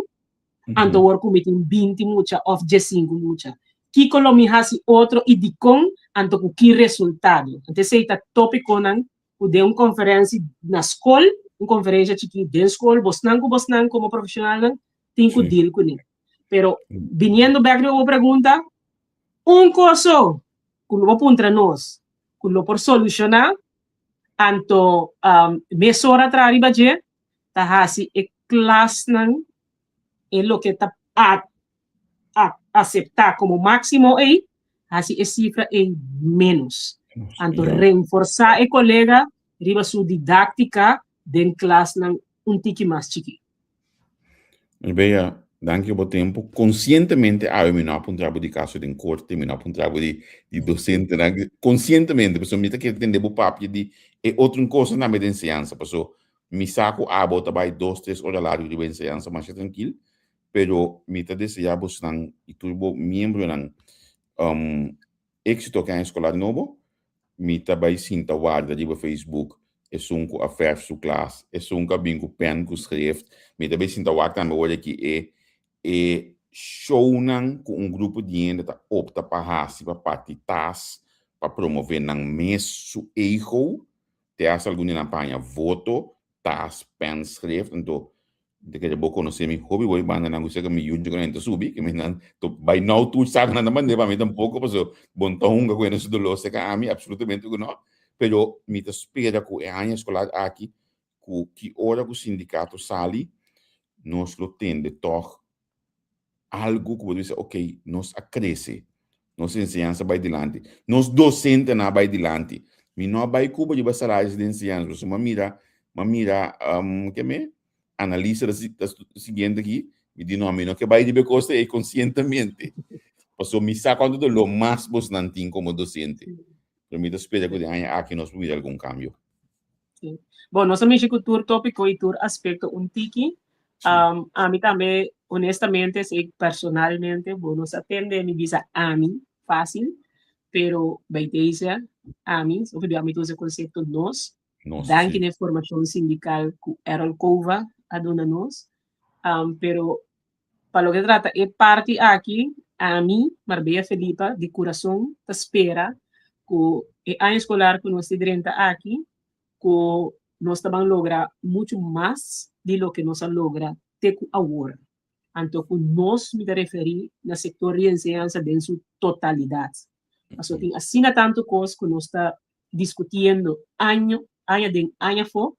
anto awor ku mi tin 20 mucha òf 15 mucha. Kiko lo mi hasi otro i dikon, anto ku ki resultado? Anto esei ta tópikonan ku den un konferensi na skol, un konferensha chikí den skol, bosnan ku bosnan komo profeshonalnan tin ku deal kuné. Pero biniendo bèk riba bo pregunta, un kos so ku lo bo puntra nos ku lo por solushoná, anto mesora traha riba dje, ta hasi e klasnan e loke ta aseptá komo máksimo ei, hasi e sifra ei ménos. Anto renforsá e kolega riba su didáktika den klasnan un tiki mas chikí. Bea, danki pa bo tempu. Konsientemente awe mi no a puntra bo di kaso den korte, mi no a puntra bo di di dosentenan. Konsientemente, pasobra mi ta kere tende bo papia di e otro kosnan tambe den enseñansa, pasobra mi sa ku abo ta bai dos, tres ora largu riba enseñansa masha trankil, pero mi ta desea bosnan i tur bo miembronan éksito ku e aña eskolar nobo. Mi ta bai sinta warda riba Facebook esun ku a fèrf su klas, esun ku a bin ku pèn ku schrift. Mi ta bai sinta wak tambe ora ki e e shownan ku un grupo di hende ta opta pa hasi pa parti tas pa promové nan mes su ego. Te hasta algun di nan pa haña voto, tas, pèn, schrift. Anto Mi ta kere bo konosé mi hopi bo e bandanan ku seka mi yunchi ku nan ta subi, ke mi nan to bai nou tur sa ku nan ta mand'é pa mi tampoko paso bo no ta hunga ku hende su doló seka ami, apsolutamente ku no. Pero mi ta spera ku e aña eskolar aki ku ki ora ku sindikato sali nos lo tende tòg algu ku bo ta bisa ok nos a krese, nos enseñansa a bai dilanti, nos dosentenan a bai dilanti. Mi no a bai ku bo riba salaris di enseñansa pasobra mi a mira, mi a mira ke me analisa ta siguiente aki, mi di no mi no ke bai riba e kos ei konsientemente pasobra mi sa kuantu doló mas bosnan tin komo dosente. Pero mi ta spera ku den aña aki nos por mira algun kambio. Sí. Bon, nos a mishi ku tur tópiko i tur aspekto un tiki. Sí. Ami tambe, honestamente, si personalmente, bo no sa tende mi bisa ami fácil, pero bij deze ami, of di ami ta usa e konsepto nos, Nos, danki sí. na e formashon sindikal ku Errol Cova a duna nos. Pero pa loke ta trata e parti aki, ami, Marbella Felipa, di kurason ta spera ku e aña eskolar ku nos ta drenta aki, ku nos ta ban logra muchu mas di loke nos a logra te ku awor. Anto ku nos mi ta referí na sektor di enseñansa den su totalidat. Pasobra tin asina tantu kos ku nos ta diskutiendo año aña den aña afó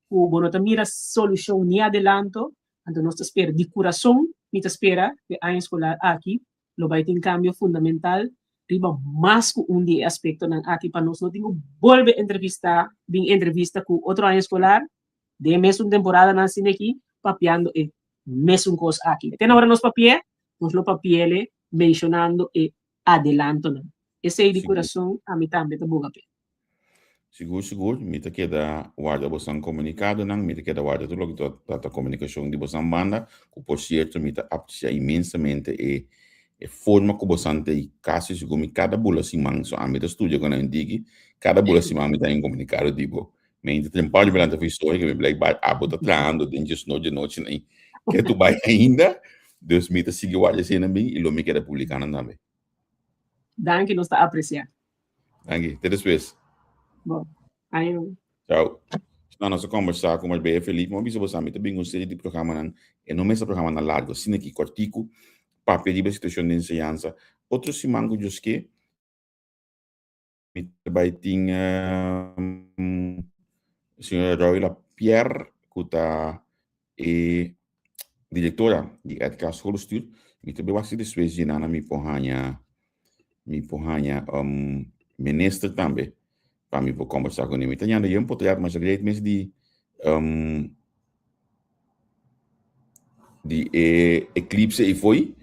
ku bo no ta mira solushon ni adelanto. Anto nos ta spera di kurason, mi ta spera ku e aña eskolar aki lo bai tin kambio fundamental riba mas ku un di e aspektonan aki pa nos no tin ku bolbe entrevistá, bin entrevista ku otro aña eskolar den e mesun temporadanan asina aki papiando e mesun kos aki. Te na ora nos papi'é, nos lo papi'ele menshonando e adelantonan. Esei di kurason ami tambe ta boga p'e. Sigur sigur, mi ta keda warda bosan komunikadonan, mi ta keda warda tur loke ta ta komunikashon di bosan banda, ku por sierto mi ta apresiá inmensamente e e forma ku bosan ta i kasi sigur mi kada bula siman, so ami ta studia ku nan diki, kada bula siman mi ta haña un komunikado di bo. Mi ta tin un par di belanta historia ku mi blijkbaar abo ta trahando den djesnochi djanochi nan ke tu bai ainda, dus mi ta sigui warda eseinan bin i lo mi keda publiká nan tambe. Danki, nos ta apresiá. Danki, te despues. Bon, ayo. Ciao. Nou, nos a conversa cu Marbella Felipe. Mi a bisa boso, mi ta bin un serie di programanan, e no mester programanan largo, asina ki cortico, papia riba e situacion di enseñansa. Otro siman cu Dios ke. Mi ta bai tin señora Royla Pierre ku ta e direktora di RK Schoolbestuur. Mi ta bai wak si despues di nana mi por haña mi por haña minister tambe pa mi por kombersá kuné. Mi ta ñanda yen potreat masha great mes di di e eklipse ei foi.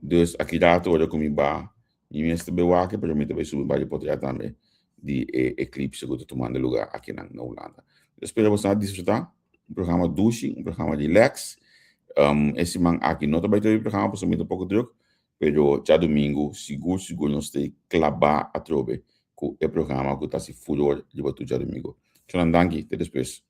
Dus aki rato ora ku mi ba Mi mester bai wak pero mi ta bai subi un par di potret tambe di e eclipse ku ta tumando lugar akinan na Hulanda. Mi ta spera boso a disfruta un programa dushi, un programa relax. E siman aki no ta bai tur e programa pasobra mi ta poko druk, pero djadumingu sigur sigur nos ta klabá atrobe ku e programa ku ta hasi furor riba tur djadumingu. Shonnan danki, te despues.